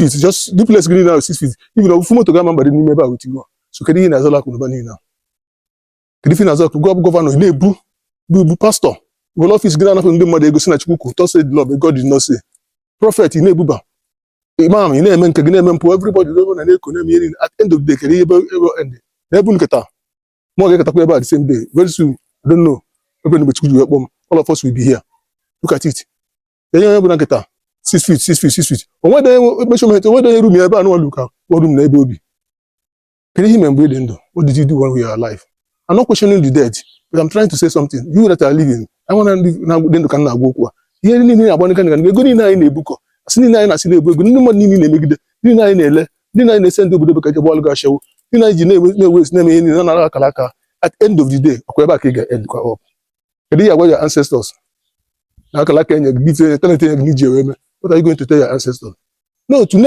Feet, just duplex gị niile ahụ, 6 feet, even ofu moto ga-ama mbadị n'ime ebe a with you. So kedu ihe ị na-azọla akụnụba niile ahụ? Kedu ife ị na-azọ akụ? Gọ governor, ị na-ebu bụ bụ pastor, were office gị na-anapụ ndị mmadụ ego, si na Chukwu kwuru, thus said the Lord, but God did not say. Prophet, ị na-ebuba imam, ị na-eme nke gị, na-eme mpụ. Everybody na na-eko, na-eme ihe niile. At end of the day, kedu ihe ebe end na ebe nketa mụ ga-eketakwa ebe a the same day, very soon? I don't know ebe mgbe Chukwu ji wee kpọọ m. All of us will be here. Look at it. Enye onye bụla nkịta 6 feet, 6 feet, 6 feet. Onwede measurement, onwede onye room ya ebe a nụwa ka one room na ebe obi. Kedu ihe ime mgbe ị dị ndụ? What did you do when we are alive? I'm not questioning the dead, but I'm trying to say something. You that are living, I want ndị na-dị ndụ ka m na-agwa okwu a. Ihe niile na-agba nka nka, ego niile anyị na-ebukọ, asị niile anyị na-asị na-ebu ego, ndị mmadụ niile na-emegide, ndị niile anyị na-ele, ndị niile anyị na-ese ndị obodo ka jebe ọlụ gị ashewo, ndị anyị ji na-ewe na-eme ihe niile na-anara akara aka. At end of the day, ọkwa ebe a ka ị ga-end kwa up. Kedu ihe agwa your ancestors na akara aka enye gị, gift enye, talent enye gị, iji wee mee? What are you going to tell your ancestors? No, to